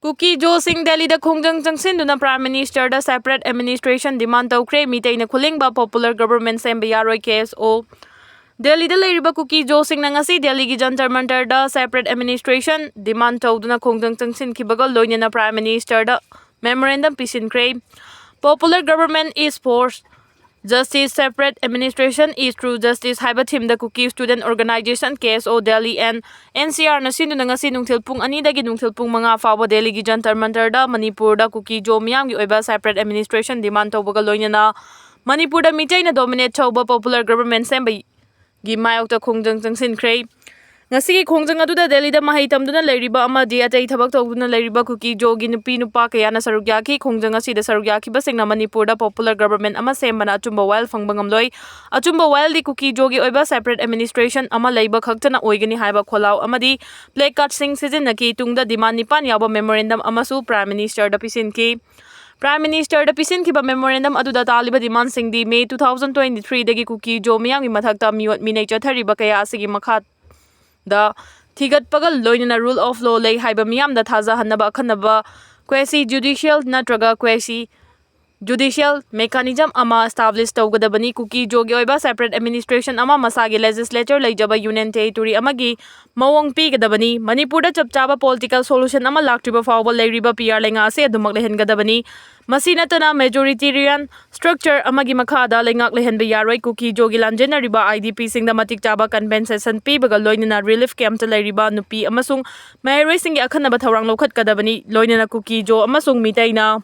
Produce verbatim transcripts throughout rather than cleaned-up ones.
ꯀꯨꯀꯤ ꯖꯣꯁꯤꯡ ꯗꯦꯜꯂꯤꯗ ꯈꯣꯡꯖꯪ ꯆꯪꯁꯤꯟꯗꯨꯅ Prime Ministerꯗ separate administration demand ꯇꯧꯈ꯭ꯔꯦ꯫ ꯃꯤꯇꯩꯅ ꯈꯨꯂꯤꯡꯕ popular government ꯁꯦꯝꯕ ꯌꯥꯔꯣꯏ, KSO꯫ ꯗꯦꯜꯂꯤꯗ ꯂꯩꯔꯤꯕ ꯀꯨꯀꯤ ꯖꯣꯁꯤꯡꯅ ꯉꯁꯤ ꯗꯦꯜꯂꯤꯒꯤ ꯖꯟꯇꯔ ꯃꯟꯇꯔꯗ separate administration demand ꯇꯧꯗꯨꯅ ꯈꯣꯡꯖꯪ ꯆꯪꯁꯤꯟꯈꯤꯕꯒ ꯂꯣꯏꯅꯅ Prime Ministerꯗ memorandum ꯄꯤꯁꯤꯟꯈ꯭ꯔꯦ꯫ Popular government is force, justice, separate administration is true justice ꯍꯥꯏꯕ themeꯗ Kuki Student Organisation, KSO, Delhi and NCRꯅ ꯁꯤꯟꯗꯨꯅ ꯉꯁꯤ ꯅꯨꯡꯊꯤꯜ ꯄꯨꯡ ꯑꯅꯤꯗꯒꯤ ꯅꯨꯡꯊꯤꯜ ꯄꯨꯡ ꯃꯉꯥ ꯐꯥꯎꯕ ꯗꯦꯜꯂꯤꯒꯤ ꯖꯟꯇꯔ ꯃꯟꯇꯔꯗ ꯃꯅꯤꯄꯨꯔꯗ ꯀꯨꯀꯤ ꯖꯣ ꯃꯤꯌꯥꯝꯒꯤ ꯑꯣꯏꯕ separate administration demand ꯇꯧꯕꯒ ꯂꯣꯏꯅꯅ ꯃꯅꯤꯄꯨꯔꯗ ꯃꯤꯇꯩꯅ dominate ꯇꯧꯕ popular government ꯁꯦꯝꯕꯒꯤ ꯃꯥꯌꯣꯛꯇ ꯈꯣꯡꯖꯪ ꯆꯪꯁꯤꯟꯈ꯭ꯔꯦ꯫ ꯉꯁꯤꯒꯤ ꯈꯣꯡꯖꯪ ꯑꯗꯨꯗ ꯗꯦꯜꯂꯤꯗ ꯃꯍꯩ ꯇꯝꯗꯨꯅ ꯂꯩꯔꯤꯕ ꯑꯃꯗꯤ ꯑꯇꯩ ꯊꯕꯛ ꯇꯧꯗꯨꯅ ꯂꯩꯔꯤꯕ ꯀꯨꯀꯤ ꯖꯣꯒꯤ ꯅꯨꯄꯤ ꯅꯨꯄꯥ ꯀꯌꯥꯅ ꯁꯔꯨꯛ ꯌꯥꯈꯤ꯫ ꯈꯣꯡꯖꯪ ꯑꯁꯤꯗ ꯁꯔꯨꯛ ꯌꯥꯈꯤꯕꯁꯤꯡꯅ ꯃꯅꯤꯄꯨꯔꯗ popular government ꯑꯃ ꯁꯦꯝꯕꯅ ꯑꯆꯨꯝꯕ ꯋꯥꯌꯦꯜ ꯐꯪꯕ ꯉꯝꯂꯣꯏ꯫ ꯑꯆꯨꯝꯕ ꯋꯥꯌꯦꯜꯗꯤ ꯀꯨꯀꯤ ꯖꯣꯒꯤ ꯑꯣꯏꯕ separate administration ꯑꯃ ꯂꯩꯕ ꯈꯛꯇꯅ ꯑꯣꯏꯒꯅꯤ ꯍꯥꯏꯕ ꯈꯣꯜꯂꯥꯎ ꯑꯃꯗꯤ placardꯁꯤꯡ ꯁꯤꯖꯤꯟꯅꯈꯤ꯫ ꯇꯨꯡꯗ demand ꯅꯤꯄꯥꯟ ꯌꯥꯎꯕ memorandum ꯑꯃꯁꯨ Prime Ministerꯗ ꯄꯤꯁꯤꯟꯈꯤ꯫ Prime Ministerꯗ ꯄꯤꯁꯤꯟꯈꯤꯕ memorandum ꯑꯗꯨꯗ ꯇꯥꯜꯂꯤꯕ demandꯁꯤꯡꯗꯤ May two thousand twenty threeꯗꯒꯤ ꯀꯨꯀꯤ ꯖꯣ ꯃꯤꯌꯥꯝꯒꯤ ꯃꯊꯛꯇ ꯃꯤꯑꯣꯠ ꯃꯤꯅꯩ ꯆꯠꯊꯔꯤꯕ ꯀꯌꯥ ꯑꯁꯤꯒꯤ ꯃꯈꯥꯗ ꯊꯤꯒꯠꯄꯒ ꯂꯣꯏꯅꯅ rule of law ꯂꯩ ꯍꯥꯏꯕ ꯃꯤꯌꯥꯝꯗ ꯊꯥꯖꯍꯟꯅꯕ ꯑꯈꯟꯅꯕ quasi judicial ꯅꯠꯇ꯭ꯔꯒ quasi judicial mechanism ꯑꯃ establish ꯇꯧꯒꯗꯕꯅꯤ꯫ ꯀꯨꯀꯤ ꯖꯣꯒꯤ ꯑꯣꯏꯕ separate administration ꯑꯃ ꯃꯁꯥꯒꯤ legislature ꯂꯩꯖꯕ union territory ꯑꯃꯒꯤ ꯃꯑꯣꯡ ꯄꯤꯒꯗꯕꯅꯤ꯫ ꯃꯅꯤꯄꯨꯔꯗ ꯆꯞ ꯆꯥꯕ political solution ꯑꯃ ꯂꯥꯛꯇ꯭ꯔꯤꯕ ꯐꯥꯎꯕ ꯂꯩꯔꯤꯕ ꯄꯤꯌꯥꯔ ꯂꯩꯉꯥꯛ ꯑꯁꯤ ꯑꯗꯨꯃꯛ ꯂꯩꯍꯟꯒꯗꯕꯅꯤ꯫ ꯃꯁꯤ ꯅꯠꯇꯅ majoritarian structure ꯑꯃꯒꯤ ꯃꯈꯥꯗ ꯂꯩꯉꯥꯛ ꯂꯩꯍꯟꯕ ꯌꯥꯔꯣꯏ꯫ ꯀꯨꯀꯤ ꯖꯣꯒꯤ ꯂꯥꯟꯖꯦꯟꯅꯔꯤꯕ IDPꯁꯤꯡꯗ ꯃꯇꯤꯛ ꯆꯥꯕ compensation ꯄꯤꯕꯒ ꯂꯣꯏꯅꯅ relief campꯇ ꯂꯩꯔꯤꯕ ꯅꯨꯄꯤ ꯑꯃꯁꯨꯡ ꯃꯍꯩꯔꯣꯏꯁꯤꯡꯒꯤ ꯑꯈꯟꯅꯕ ꯊꯧꯔꯥꯡ ꯂꯧꯈꯠꯀꯗꯕꯅꯤ꯫ ꯂꯣꯏꯅꯅ ꯀꯨꯀꯤ ꯖꯣ ꯑꯃꯁꯨꯡ ꯃꯤꯇꯩꯅ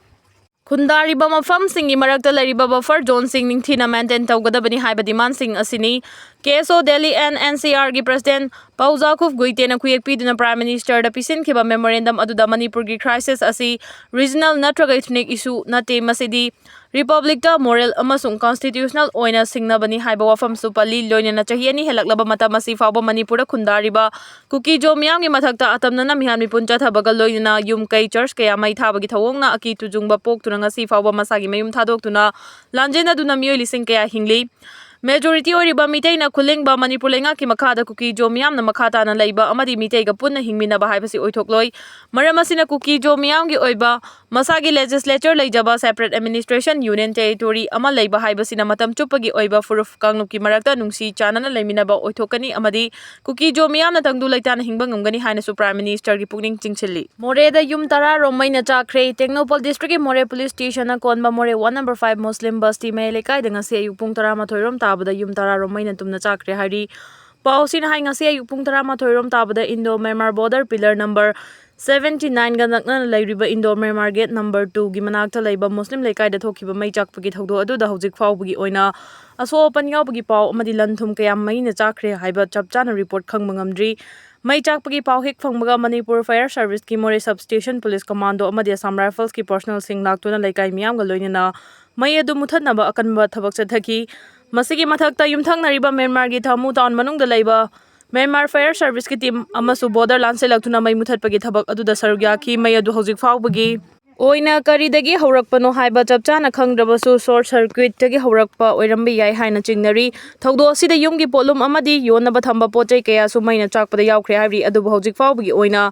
ꯈꯨꯟꯗꯥꯔꯤꯕ ꯃꯐꯝꯁꯤꯡꯒꯤ ꯃꯔꯛꯇ ꯂꯩꯔꯤꯕ buffer zoneꯁꯤꯡ ꯅꯤꯡꯊꯤꯅ maintain ꯇꯧꯒꯗꯕꯅꯤ ꯍꯥꯏꯕ demandꯁꯤꯡ ꯑꯁꯤꯅꯤ꯫ KSO Delhi and NCRꯒꯤ president ꯄꯥꯎꯖꯥꯈꯨꯞ ꯒꯨꯏꯇꯦꯅ ꯈꯨꯌꯦꯛ ꯄꯤꯗꯨꯅ Prime Ministerꯗ ꯄꯤꯁꯤꯟꯈꯤꯕ memorandum ꯑꯗꯨꯗ ꯃꯅꯤꯄꯨꯔꯒꯤ crisis ꯑꯁꯤ regional ꯅꯠꯇ꯭ꯔꯒ ethnic issue ꯅꯠꯇꯦ, ꯃꯁꯤꯗꯤ republicꯇ moral ꯑꯃꯁꯨꯡ constitutional ꯑꯣꯏꯅ ꯁꯤꯡꯅꯕꯅꯤ ꯍꯥꯏꯕ ꯋꯥꯐꯝꯁꯨ ꯄꯜꯂꯤ꯫ ꯂꯣꯏꯅꯅ ꯆꯍꯤ ꯑꯅꯤ ꯍꯦꯜꯂꯛꯂꯕ ꯃꯇꯝ ꯑꯁꯤ ꯐꯥꯎꯕ ꯃꯅꯤꯄꯨꯔꯗ ꯈꯨꯟꯗꯥꯔꯤꯕ ꯀꯨꯀꯤ ꯖꯣ ꯃꯤꯌꯥꯝꯒꯤ ꯃꯊꯛꯇ ꯑꯇꯝꯅꯅ ꯃꯤꯍꯥꯟ ꯃꯤꯄꯨꯟ ꯆꯠꯊꯕꯒ ꯂꯣꯏꯅꯅ ꯌꯨꯝ ꯀꯩ, church ꯀꯌꯥ ꯃꯩ ꯊꯥꯕꯒꯤ ꯊꯧꯑꯣꯡꯅ ꯑꯀꯤ ꯇꯨꯖꯨꯡꯕ ꯄꯣꯛꯇꯨꯅ ꯉꯁꯤ ꯐꯥꯎꯕ ꯃꯁꯥꯒꯤ ꯃꯌꯨꯝ ꯊꯥꯗꯣꯛꯇꯨꯅ ꯂꯥꯟꯖꯦꯟꯅꯗꯨꯅ ꯃꯤꯑꯣꯏ ꯂꯤꯁꯤꯡ ꯀꯌꯥ ꯍꯤꯡꯂꯤ꯫ ꯃꯦꯖꯣꯔꯤꯇꯤ ꯑꯣꯏꯔꯤꯕ ꯃꯤꯇꯩꯅ ꯈꯨꯂꯤꯡꯕ ꯃꯅꯤꯄꯨꯔ ꯂꯩꯉꯥꯛꯀꯤ ꯃꯈꯥꯗ ꯀꯨꯀꯤ-ꯖꯣ ꯃꯤꯌꯥꯝꯅ ꯃꯈꯥ ꯇꯥꯅ ꯂꯩꯕ ꯑꯃꯗꯤ ꯃꯤꯇꯩꯒ ꯄꯨꯟꯅ ꯍꯤꯡꯃꯤꯟꯅꯕ ꯍꯥꯏꯕꯁꯤ ꯑꯣꯏꯊꯣꯛꯂꯣꯏ꯫ ꯃꯔꯝ ꯑꯁꯤꯅ ꯀꯨꯀꯤ-ꯖꯣ ꯃꯤꯌꯥꯝꯒꯤ ꯑꯣꯏꯕ ꯃꯁꯥꯒꯤ ꯂꯦꯖꯤꯁꯂꯦꯆꯔ ꯂꯩꯖꯕ separate administration union territory ꯑꯃ ꯂꯩꯕ ꯍꯥꯏꯕꯁꯤꯅ ꯃꯇꯝ ꯆꯨꯞꯄꯒꯤ ꯑꯣꯏꯕ ꯐꯨꯔꯨꯞ ꯀꯥꯡꯂꯨꯞꯀꯤ ꯃꯔꯛꯇ ꯅꯨꯡꯁꯤ ꯆꯥꯟꯅꯅ ꯂꯩꯃꯤꯟꯅꯕ ꯑꯣꯏꯊꯣꯛꯀꯅꯤ ꯑꯃꯗꯤ ꯀꯨꯀꯤ-ꯖꯣ ꯃꯤꯌꯥꯝꯅ ꯇꯪꯗꯨ ꯂꯩꯇꯥꯅ ꯍꯤꯡꯕ ꯉꯝꯒꯅꯤ ꯍꯥꯏꯅꯁꯨ Prime Minister ꯒꯤ ꯄꯨꯛꯅꯤꯡ ꯆꯤꯡꯁꯤꯜꯂꯤ꯫ ꯃꯣꯔꯦꯗ ꯌꯨꯝ ꯇꯔꯥ ꯔꯣꯝ ꯃꯩꯅ ꯆꯥꯛꯈ꯭ꯔꯦ꯫ ꯇꯦꯡꯅꯧꯄꯜ district ꯀꯤ ꯃꯣꯔꯦ police station ꯅ ꯀꯣꯟꯕ ꯃꯣꯔꯦ one number five Muslim ꯕꯁꯇꯤ ꯃꯌꯥꯏ ꯂꯩꯀꯥꯏꯗ ꯉꯁꯤ ꯑꯌꯨꯛ ꯄꯨꯡ ꯇꯔꯥꯃꯥꯊꯣꯏ ꯔꯣꯝ ꯇꯥꯕꯗ ꯌꯨꯝ ꯇꯔꯥ ꯔꯣꯝ ꯃꯩꯅ ꯇꯨꯝꯅ ꯆꯥꯛꯈ꯭ꯔꯦ ꯍꯥꯏꯔꯤ꯫ ꯄꯥꯎ ꯑꯁꯤꯅ ꯍꯥꯏ, ꯉꯁꯤ ꯑꯌꯨꯛ ꯄꯨꯡ ꯇꯔꯥꯃꯥꯊꯣꯏ ꯔꯣꯝ ꯇꯥꯕꯗ Indo Myanmar border pillar number seventy nine ꯒ ꯅꯛꯅꯅ ꯂꯩꯔꯤꯕ Indo Myanmar gate number two ꯒꯤ ꯃꯅꯥꯛꯇ ꯂꯩꯕ ꯃꯨꯁꯂꯤꯝ ꯂꯩꯀꯥꯏꯗ ꯊꯣꯛꯈꯤꯕ ꯃꯩ ꯆꯥꯛꯄꯒꯤ ꯊꯧꯗꯣꯛ ꯑꯗꯨꯗ ꯍꯧꯖꯤꯛ ꯐꯥꯎꯕꯒꯤ ꯑꯣꯏꯅ ꯑꯁꯣꯛ ꯑꯄꯟ ꯌꯥꯎꯕꯒꯤ ꯄꯥꯎ ꯑꯃꯗꯤ ꯂꯟ ꯊꯨꯝ ꯀꯌꯥ ꯃꯩꯅ ꯆꯥꯛꯈ꯭ꯔꯦ ꯍꯥꯏꯕ ꯆꯞ ꯆꯥꯅ report ꯈꯪꯕ ꯉꯝꯗ꯭ꯔꯤ꯫ ꯃꯩ ꯆꯥꯛꯄꯒꯤ ꯄꯥꯎ ꯍꯦꯛ ꯐꯪꯕꯒ ꯃꯅꯤꯄꯨꯔ Fire Service ꯀꯤ ꯃꯣꯔꯦ substation, police commando ꯑꯃꯗꯤ Assam Rifles ꯀꯤ personnel ꯁꯤꯡ ꯂꯥꯛꯇꯨꯅ ꯂꯩꯀꯥꯏ ꯃꯤꯌꯥꯝꯒ ꯂꯣꯏꯅꯅ ꯃꯩ ꯑꯗꯨ ꯃꯨꯊꯠꯅꯕ ꯑꯀꯟꯕ ꯊꯕꯛ ꯆꯠꯊꯈꯤ꯫ ꯃꯁꯤꯒꯤ ꯃꯊꯛꯇ ꯌꯨꯝꯊꯪꯅꯔꯤꯕ ꯃ꯭ꯌꯥꯟꯃꯥꯔꯒꯤ ꯊꯥꯃꯨ town ꯃꯅꯨꯡꯗ ꯂꯩꯕ ꯃ꯭ꯌꯥꯟꯃꯥꯔ Fire Service ꯀꯤ team ꯑꯃꯁꯨ border ꯂꯥꯟꯁꯤꯜꯂꯛꯇꯨꯅ ꯃꯩ ꯃꯨꯊꯠꯄꯒꯤ ꯊꯕꯛ ꯑꯗꯨꯗ ꯁꯔꯨꯛ ꯌꯥꯈꯤ꯫ ꯃꯩ ꯑꯗꯨ ꯍꯧꯖꯤꯛ ꯐꯥꯎꯕꯒꯤ ꯑꯣꯏꯅ ꯀꯔꯤꯗꯒꯤ ꯍꯧꯔꯛꯄꯅꯣ ꯍꯥꯏꯕ ꯆꯞ ꯆꯥꯅ ꯈꯪꯗ꯭ꯔꯕꯁꯨ short circuit ꯇꯒꯤ ꯍꯧꯔꯛꯄ ꯑꯣꯏꯔꯝꯕ ꯌꯥꯏ ꯍꯥꯏꯅ ꯆꯤꯡꯅꯔꯤ꯫ ꯊꯧꯗꯣꯛ ꯑꯁꯤꯗ ꯌꯨꯝꯒꯤ ꯄꯣꯠꯂꯨꯝ ꯑꯃꯗꯤ ꯌꯣꯟꯅꯕ ꯊꯝꯕ ꯄꯣꯠ ꯆꯩ ꯀꯌꯥꯁꯨ ꯃꯩꯅ ꯆꯥꯛꯄꯗ ꯌꯥꯎꯈ꯭ꯔꯦ ꯍꯥꯏꯔꯤ꯫ ꯑꯗꯨꯕꯨ ꯍꯧꯖꯤꯛ ꯐꯥꯎꯕꯒꯤ ꯑꯣꯏꯅ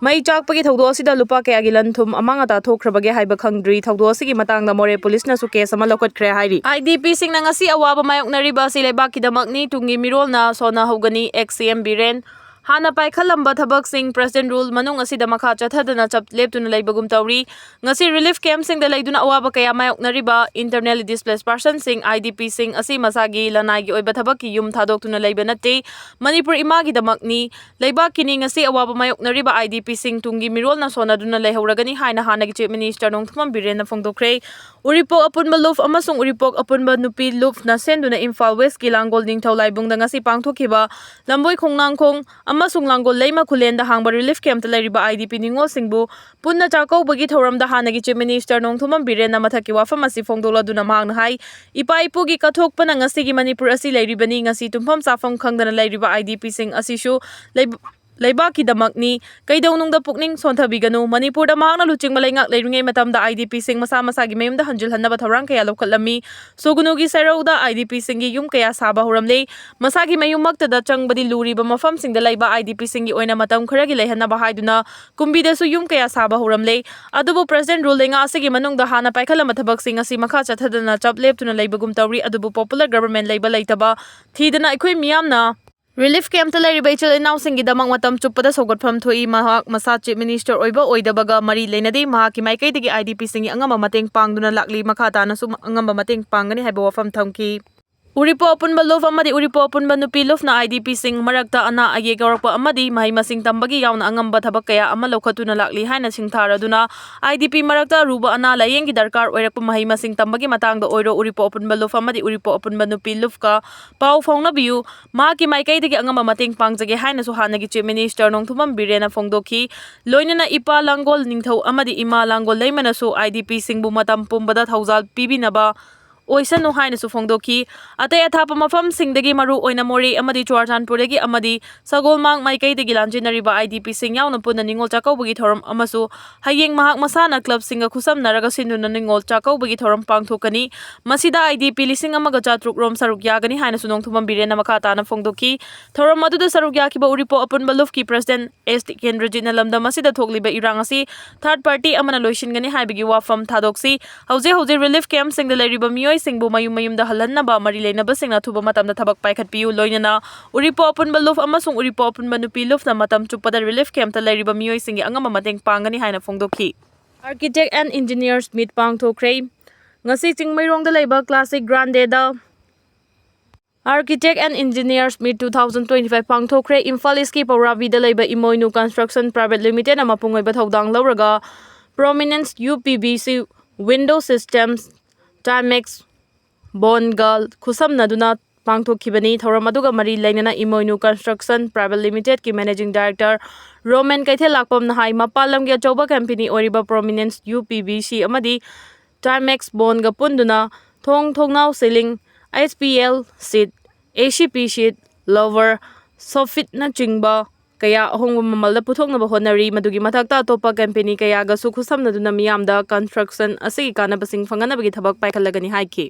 ꯃꯩ ꯆꯥꯛꯄꯒꯤ ꯊꯧꯗꯣꯛ ꯑꯁꯤꯗ ꯂꯨꯄꯥ ꯀꯌꯥꯒꯤ ꯂꯟ ꯊꯨꯝ ꯑꯃꯥꯡ ꯑꯇꯥ ꯊꯣꯛꯈ꯭ꯔꯕꯒꯦ ꯍꯥꯏꯕ ꯈꯪꯗ꯭ꯔꯤ꯫ ꯊꯧꯗꯣꯛ ꯑꯁꯤꯒꯤ ꯃꯇꯥꯡꯗ ꯃꯣꯔꯦ police ꯅꯁꯨ case ꯑꯃ ꯂꯧꯈꯠꯈ꯭ꯔꯦ ꯍꯥꯏꯔꯤ꯫ I D P ꯁꯤꯡꯅ ꯉꯁꯤ ꯑꯋꯥꯕ ꯃꯥꯌꯣꯛꯅꯔꯤꯕ ꯑꯁꯤ ꯂꯩꯕꯥꯛꯀꯤꯗꯃꯛꯅꯤ, ꯇꯨꯡꯒꯤ ꯃꯤꯔꯣꯜꯅ ꯁꯣꯟꯅꯍꯧꯒꯅꯤ, ex C M ꯕꯤꯔꯦꯟ꯫ ꯍꯥꯟꯅ ꯄꯥꯏꯈꯠꯂꯝꯕ ꯊꯕꯛꯁꯤꯡ President Rule ꯃꯅꯨꯡ ꯑꯁꯤꯗ ꯃꯈꯥ ꯆꯠꯊꯗꯅ ꯆꯞ ꯂꯦꯞꯇꯨꯅ ꯂꯩꯕꯒꯨꯝ ꯇꯧꯔꯤ꯫ ꯉꯁꯤ relief camp ꯁꯤꯡꯗ ꯂꯩꯗꯨꯅ ꯑꯋꯥꯕ ꯀꯌꯥ ꯃꯥꯌꯣꯛꯅꯔꯤꯕ internally displaced person ꯁꯤꯡ, I D P ꯁꯤꯡ ꯑꯁꯤ ꯃꯁꯥꯒꯤ ꯂꯅꯥꯏꯒꯤ ꯑꯣꯏꯕ ꯊꯕꯛꯀꯤ ꯌꯨꯝ ꯊꯥꯗꯣꯛꯇꯨꯅ ꯂꯩꯕ ꯅꯠꯇꯦ꯫ ꯃꯅꯤꯄꯨꯔ ꯏꯃꯥꯒꯤꯗꯃꯛꯅꯤ, ꯂꯩꯕꯥꯛꯀꯤꯅꯤ꯫ ꯉꯁꯤ ꯑꯋꯥꯕ ꯃꯥꯌꯣꯛꯅꯔꯤꯕ I D P ꯁꯤꯡ ꯇꯨꯡꯒꯤ ꯃꯤꯔꯣꯜꯅ ꯁꯣꯟꯅꯗꯨꯅ ꯂꯩꯍꯧꯔꯒꯅꯤ ꯍꯥꯏꯅ ꯍꯥꯟꯅꯒꯤ Chief Minister ꯅꯣꯡꯊꯣꯝꯕꯝ ꯕꯤꯔꯦꯟꯅ ꯐꯣꯡꯗꯣꯛꯈ꯭ꯔꯦ꯫ ꯎꯔꯤꯄꯣꯛ ꯑꯄꯨꯟꯕ ꯂꯨꯞ ꯑꯃꯁꯨꯡ ꯎꯔꯤꯄꯣꯛ ꯑꯄꯨꯟꯕ ꯅꯨꯄꯤ ꯂꯨꯞꯅ ꯁꯦꯝꯗꯨꯅ ꯏꯝꯐꯥꯜ West ꯀꯤ ꯂꯥꯡꯒꯣꯜ ꯅꯤꯡꯊꯧ ꯂꯥꯏꯕꯨꯡꯗ ꯉꯁꯤ ꯄꯥꯡꯊꯣꯛꯈꯤꯕ ꯂꯝꯕꯣꯏ ꯈꯣꯡꯅꯥꯡꯈꯣꯡ ꯑꯃꯁꯨꯡ ꯂꯥꯡꯒꯣꯜ ꯂꯩꯃ ꯈꯨꯂꯦꯟꯗ ꯍꯥꯡꯕ relief camp ꯇ ꯂꯩꯔꯤꯕ I D P ꯅꯤꯉꯣꯜꯁꯤꯡꯕꯨ ꯄꯨꯟꯅ ꯆꯥꯛꯀꯧꯕꯒꯤ ꯊꯧꯔꯝꯗ ꯍꯥꯟꯅꯒꯤ Chief Minister ꯅꯣꯡꯊꯣꯝꯕꯝ ꯕꯤꯔꯦꯟꯅ ꯃꯊꯛꯀꯤ ꯋꯥꯐꯝ ꯑꯁꯤ ꯐꯣꯡꯗꯣꯛꯂꯗꯨꯅ ꯃꯍꯥꯛꯅ ꯍꯥꯏ, ꯏꯄꯥ ꯏꯄꯨꯒꯤ ꯀꯠꯊꯣꯛꯄꯅ ꯉꯁꯤꯒꯤ ꯃꯅꯤꯄꯨꯔ ꯑꯁꯤ ꯂꯩꯔꯤꯕꯅꯤ꯫ ꯉꯁꯤ ꯇꯨꯝꯐꯝ ꯆꯥꯐꯝ ꯈꯪꯗꯅ ꯂꯩꯔꯤꯕ I D P ꯁꯤꯡ ꯑꯁꯤꯁꯨ ꯂꯩꯕ-, ꯂꯩꯕꯥꯛꯀꯤꯗꯃꯛꯅꯤ꯫ ꯀꯩꯗꯧꯅꯨꯡꯗ ꯄꯨꯛꯅꯤꯡ ꯁꯣꯟꯊꯕꯤꯒꯅꯨ꯫ ꯃꯅꯤꯄꯨꯔꯗ ꯃꯍꯥꯛꯅ ꯂꯨꯆꯤꯡꯕ ꯂꯩꯉꯥꯛ ꯂꯩꯔꯤꯉꯩ ꯃꯇꯝꯗ IDPꯁꯤꯡ ꯃꯁꯥ ꯃꯁꯥꯒꯤ ꯃꯌꯨꯝꯗ ꯍꯟꯖꯤꯜꯍꯟꯅꯕ ꯊꯧꯔꯥꯡ ꯀꯌꯥ ꯂꯧꯈꯠꯂꯝꯃꯤ꯫ ꯁꯨꯒꯅꯨꯒꯤ ꯁꯦꯔꯧꯗ IDPꯁꯤꯡꯒꯤ ꯌꯨꯝ ꯀꯌꯥ ꯁꯥꯕ ꯍꯧꯔꯝꯂꯦ꯫ ꯃꯁꯥꯒꯤ ꯃꯌꯨꯝꯃꯛꯇꯗ ꯆꯪꯕꯗꯤ ꯂꯨꯔꯤꯕ ꯃꯐꯝꯁꯤꯡꯗ ꯂꯩꯕ IDPꯁꯤꯡꯒꯤ ꯑꯣꯏꯅ ꯃꯇꯝ ꯈꯔꯒꯤ ꯂꯩꯍꯟꯅꯕ ꯍꯥꯏꯗꯨꯅ ꯀꯨꯝꯕꯤꯗꯁꯨ ꯌꯨꯝ ꯀꯌꯥ ꯁꯥꯕ ꯍꯧꯔꯝꯂꯦ꯫ ꯑꯗꯨꯕꯨ President Rule ꯂꯩꯉꯥꯛ ꯑꯁꯤꯒꯤ ꯃꯅꯨꯡꯗ ꯍꯥꯟꯅ ꯄꯥꯏꯈꯠꯂꯝꯕ ꯊꯕꯛꯁꯤꯡ ꯑꯁꯤ ꯃꯈꯥ ꯆꯠꯊꯗꯅ ꯆꯞ ꯂꯦꯞꯇꯨꯅ ꯂꯩꯕꯒꯨꯝ ꯇꯧꯔꯤ꯫ ꯑꯗꯨꯕꯨ popular government ꯂꯩꯕ ꯂꯩꯇꯕ ꯊꯤꯗꯅ ꯑꯩꯈꯣꯏ ꯃꯤꯌꯥꯝꯅ relief campꯇ ꯂꯩꯔꯤꯕ ꯏꯆꯤꯜ ꯏꯅꯥꯎꯁꯤꯡꯒꯤꯗꯃꯛ ꯃꯇꯝ ꯆꯨꯞꯄꯗ ꯁꯧꯒꯠꯐꯝ ꯊꯣꯛꯏ꯫ ꯃꯍꯥꯛ ꯃꯁꯥ Chief Minister ꯑꯣꯏꯕ ꯑꯣꯏꯗꯕꯒ ꯃꯔꯤ ꯂꯩꯅꯗꯦ꯫ ꯃꯍꯥꯛꯀꯤ ꯃꯥꯏꯀꯩꯗꯒꯤ IDPꯁꯤꯡꯒꯤ ꯑꯉꯝꯕ ꯃꯇꯦꯡ ꯄꯥꯡꯗꯨꯅ ꯂꯥꯛꯂꯤ꯫ ꯃꯈꯥ ꯇꯥꯅꯁꯨ ꯑꯉꯝꯕ ꯃꯇꯦꯡ ꯄꯥꯡꯒꯅꯤ ꯍꯥꯏꯕ ꯋꯥꯐꯝ ꯊꯝꯈꯤ꯫ ꯎꯔꯤꯄꯣꯛ ꯑꯄꯨꯟꯕ ꯂꯨꯞ ꯑꯃꯗꯤ ꯎꯔꯤꯄꯣꯛ ꯑꯄꯨꯟꯕ ꯅꯨꯄꯤ ꯂꯨꯞꯅ IDPꯁꯤꯡ ꯃꯔꯛꯇ ꯑꯅꯥ ꯑꯌꯦꯛ ꯌꯥꯎꯔꯛꯄ ꯑꯃꯗꯤ ꯃꯍꯩ ꯃꯁꯤꯡ ꯇꯝꯕꯒꯤ ꯌꯥꯎꯅ ꯑꯉꯝꯕ ꯊꯕꯛ ꯀꯌꯥ ꯑꯃ ꯂꯧꯈꯠꯇꯨꯅ ꯂꯥꯛꯂꯤ ꯍꯥꯏꯅ ꯁꯤꯡꯊꯥꯔꯗꯨꯅ, IDP ꯃꯔꯛꯇ ꯑꯔꯨꯕ ꯑꯅꯥ ꯂꯥꯌꯦꯡꯒꯤ ꯗꯔꯀꯥꯔ ꯑꯣꯏꯔꯛꯄ ꯃꯍꯩ ꯃꯁꯤꯡ ꯇꯝꯕꯒꯤ ꯃꯇꯥꯡꯗ ꯑꯣꯏꯔꯣ, ꯎꯔꯤꯄꯣꯛ ꯑꯄꯨꯟꯕ ꯂꯨꯞ ꯑꯃꯗꯤ ꯎꯔꯤꯄꯣꯛ ꯑꯄꯨꯟꯕ ꯅꯨꯄꯤ ꯂꯨꯞꯀ ꯄꯥꯎ ꯐꯥꯎꯅꯕꯤꯌꯨ꯫ ꯃꯍꯥꯛꯀꯤ ꯃꯥꯏꯀꯩꯗꯒꯤ ꯑꯉꯝꯕ ꯃꯇꯦꯡ ꯄꯥꯡꯖꯒꯦ ꯍꯥꯏꯅꯁꯨ ꯍꯥꯟꯅꯒꯤ Chief Minister ꯅꯣꯡꯊꯣꯝꯕꯝ ꯕꯤꯔꯦꯟꯅ ꯐꯣꯡꯗꯣꯛꯈꯤ꯫ ꯂꯣꯏꯅꯅ ꯏꯄꯥ ꯂꯥꯡꯒꯣꯜ ꯅꯤꯡꯊꯧ ꯑꯃꯗꯤ ꯏꯃꯥ ꯂꯥꯡꯒꯣꯜ ꯂꯩꯃꯅꯁꯨ IDPꯁꯤꯡꯕꯨ ꯃꯇꯝ ꯄꯨꯝꯕꯗ ꯊꯧꯖꯥꯜ ꯄꯤꯕꯤꯅꯕ ꯑꯣꯏꯁꯅꯨ ꯍꯥꯏꯅꯁꯨ ꯐꯣꯡꯗꯣꯛꯈꯤ꯫ ꯑꯇꯩ ꯑꯊꯥꯞꯄ ꯃꯐꯝꯁꯤꯡꯗꯒꯤ, ꯃꯔꯨ ꯑꯣꯏꯅ ꯃꯣꯔꯦ ꯑꯃꯗꯤ ꯆꯨꯔꯆꯥꯟꯄꯨꯔꯗꯒꯤ ꯑꯃꯗꯤ ꯁꯒꯣꯜꯃꯥꯡ ꯃꯥꯏꯀꯩꯗꯒꯤ ꯂꯥꯟꯖꯦꯟꯅꯔꯤꯕ IDPꯁꯤꯡ ꯌꯥꯎꯅ ꯄꯨꯟꯅ ꯅꯤꯉꯣꯜ ꯆꯥꯛꯀꯧꯕꯒꯤ ꯊꯧꯔꯝ ꯑꯃꯁꯨ ꯍꯌꯦꯡ ꯃꯍꯥꯛ ꯃꯁꯥꯅ clubꯁꯤꯡꯒ ꯈꯨꯠꯁꯝꯅꯔꯒ ꯁꯤꯟꯗꯨꯅ ꯅꯤꯉꯣꯜ ꯆꯥꯛꯀꯧꯕꯒꯤ ꯊꯧꯔꯝ ꯄꯥꯡꯊꯣꯛꯀꯅꯤ꯫ ꯃꯁꯤꯗ IDP ꯂꯤꯁꯤꯡ ꯑꯃꯒ ꯆꯥꯇ꯭ꯔꯨꯛ ꯔꯣꯝ ꯁꯔꯨꯛ ꯌꯥꯒꯅꯤ ꯍꯥꯏꯅꯁꯨ ꯅꯣꯡꯊꯣꯝꯕꯝ ꯕꯤꯔꯦꯟꯅ ꯃꯈꯥ ꯇꯥꯅ ꯐꯣꯡꯗꯣꯛꯈꯤ꯫ ꯊꯧꯔꯝ ꯑꯗꯨꯗ ꯁꯔꯨꯛ ꯌꯥꯈꯤꯕ ꯎꯔꯤꯄꯣꯛ ꯑꯄꯨꯟꯕ ꯂꯨꯞꯀꯤ President S ꯇꯤꯀꯦꯟꯗ꯭ꯔꯖꯤꯠꯅ ꯂꯝꯗꯝ ꯑꯁꯤꯗ ꯊꯣꯛꯂꯤꯕ ꯏꯔꯥꯡ ꯑꯁꯤ third party ꯑꯃꯅ ꯂꯣꯏꯁꯤꯟꯒꯅꯤ ꯍꯥꯏꯕꯒꯤ ꯋꯥꯐꯝ ꯊꯥꯗꯣꯛꯁꯤ꯫ ꯍꯧꯖꯤꯛ ꯍꯧꯖꯤꯛ relief campꯁꯤꯡꯗ ꯂꯩꯔꯤꯕ ꯃꯤꯑꯣꯏꯁꯤꯡꯕꯨ ꯃꯌꯨꯝ ꯃꯌꯨꯝꯗ ꯍꯜꯍꯟꯅꯕ ꯃꯔꯤ ꯂꯩꯅꯕꯁꯤꯡꯅ ꯑꯊꯨꯕ ꯃꯇꯝꯗ ꯊꯕꯛ ꯄꯥꯏꯈꯠꯄꯤꯌꯨ꯫ ꯂꯣꯏꯅꯅ ꯎꯔꯤꯄꯣꯛ ꯑꯄꯨꯟꯕ ꯂꯨꯞ ꯑꯃꯁꯨꯡ ꯎꯔꯤꯄꯣꯛ ꯑꯄꯨꯟꯕ ꯅꯨꯄꯤ ꯂꯨꯞꯅ ꯃꯇꯝ ꯆꯨꯞꯄꯗ relief campꯇ ꯂꯩꯔꯤꯕ ꯃꯤꯑꯣꯏꯁꯤꯡꯒꯤ ꯑꯉꯝꯕ ꯃꯇꯦꯡ ꯄꯥꯡꯒꯅꯤ ꯍꯥꯏꯅ ꯐꯣꯡꯗꯣꯛꯈꯤ꯫ Architect and Engineers Meet ꯄꯥꯡꯊꯣꯛꯈ꯭ꯔꯦ꯫ ꯉꯁꯤ ꯆꯤꯡꯃꯩꯔꯣꯡꯗ ꯂꯩꯕ Classic Grandeꯗ Architect and Engineers Meet two thousand twenty-five ꯄꯥꯡꯊꯣꯛꯈ꯭ꯔꯦ꯫ Imphal ꯏꯁꯀꯤ ꯄꯧꯔꯥꯕꯤꯗ ꯂꯩꯕ ꯏꯃꯣꯏꯅꯨ Construction Private Limitedꯅ ꯃꯄꯨꯡ ꯑꯣꯏꯕ ꯊꯧꯗꯥꯡ ꯂꯧꯔꯒ Prominence UPVC Window Systems, Timex Bondꯒ ꯈꯨꯠꯁꯝꯅꯗꯨꯅ ꯄꯥꯡꯊꯣꯛꯈꯤꯕꯅꯤ꯫ ꯊꯧꯔꯝ ꯑꯗꯨꯒ ꯃꯔꯤ ꯂꯩꯅꯅ ꯏꯃꯣꯏꯅꯨ Construction Private Limitedꯀꯤ Managing Director ꯔꯣꯃꯦꯟ ꯀꯩꯊꯦꯜꯂꯥꯛꯄꯝꯅ ꯍꯥꯏ, ꯃꯄꯥꯟ ꯂꯝꯒꯤ ꯑꯆꯧꯕ company ꯑꯣꯏꯔꯤꯕ Prominence UPVC ꯑꯃꯗꯤ Timex Bondꯒ ꯄꯨꯟꯗꯨꯅ ꯊꯣꯡ, ꯊꯣꯡꯅꯥꯎ, ceiling, HPL sheet, ACP sheet, lower, soffitꯅꯆꯤꯡꯕ ꯀꯌꯥ ꯑꯍꯣꯡꯕ ꯃꯃꯜꯗ ꯄꯨꯊꯣꯛꯅꯕ ꯍꯣꯠꯅꯔꯤ꯫ ꯃꯗꯨꯒꯤ ꯃꯊꯛꯇ ꯑꯇꯣꯞꯄ ꯀꯝꯄꯦꯅꯤ ꯀꯌꯥꯒꯁꯨ ꯈꯨꯠꯁꯝꯅꯗꯨꯅ ꯃꯤꯌꯥꯝꯗ ꯀꯟꯁꯇ꯭ꯔꯛꯁꯟ ꯑꯁꯤꯒꯤ ꯀꯥꯟꯅꯕꯁꯤꯡ ꯐꯪꯍꯟꯅꯕꯒꯤ ꯊꯕꯛ ꯄꯥꯏꯈꯠꯂꯒꯅꯤ ꯍꯥꯏꯈꯤ꯫